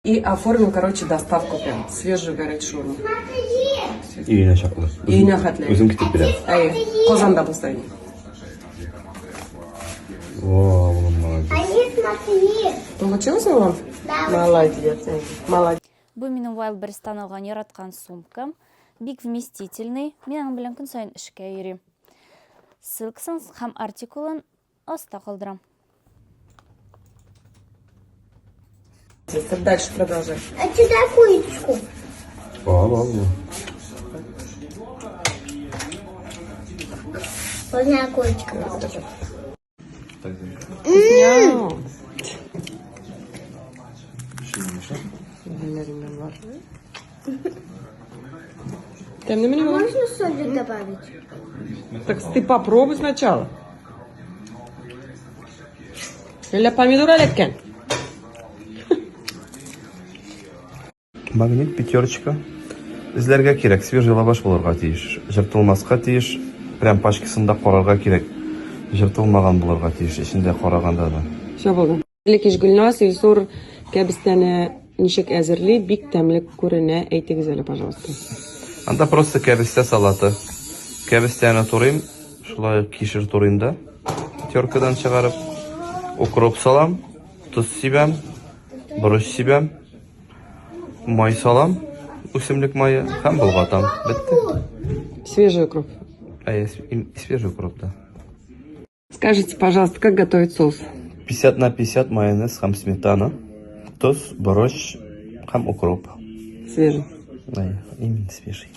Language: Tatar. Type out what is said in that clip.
И оформим, короче, доставку прям. Свежую горячую шаурму. Өенә чаклы. Өенә хәтле. Үзем китеп бирәм. Әйе, Казанда булса инде. Во, улым, молодец. Они смотри. Получилось, Улан? Да. Молодец, молодец. Бу минем Wildberries-тан алган яраткан сумкам. Бик вместительный. Мин аның белән көн саен эшкә йөрим. Ссылкасын һәм артикулын Аста калдырам. Дальше продолжай. А сюда курочку. Ал, ал, ал. Можно курочка получится. Тәмлеме ни Можно соли добавить? Так ты попробуй сначала. Әллә помидор эләккән? Магнит пятерочка. Эзләргә кирәк, свежий лаваш булырга тиеш. Җыртылмаска тиеш, прям пачкасында карарга кирәк. Җыртылмаган булырга тиеш, эчендә караганда да. Все булды. Элек иш Гөлназ, Илсур кәбестәне ничек әзерли, бик тәмле күренә, әйтегез әле, пожалуйста. Анда просто кәбестә салаты. Кәбестәне турыйм, шулай ук кишер турыйм да, теркадан чыгарып, укроп салам, тоз сибәм, борыч сибәм, май салам, үсемлек мае һәм болгатам. Бетте. Свежий укроп. Әйе, свежий укроп, да. Скажите, пожалуйста, как готовить соус? 50 на 50 майонез һәм сметана, тоз, борыч һәм укроп. Свежий. Әйе, именно свежий.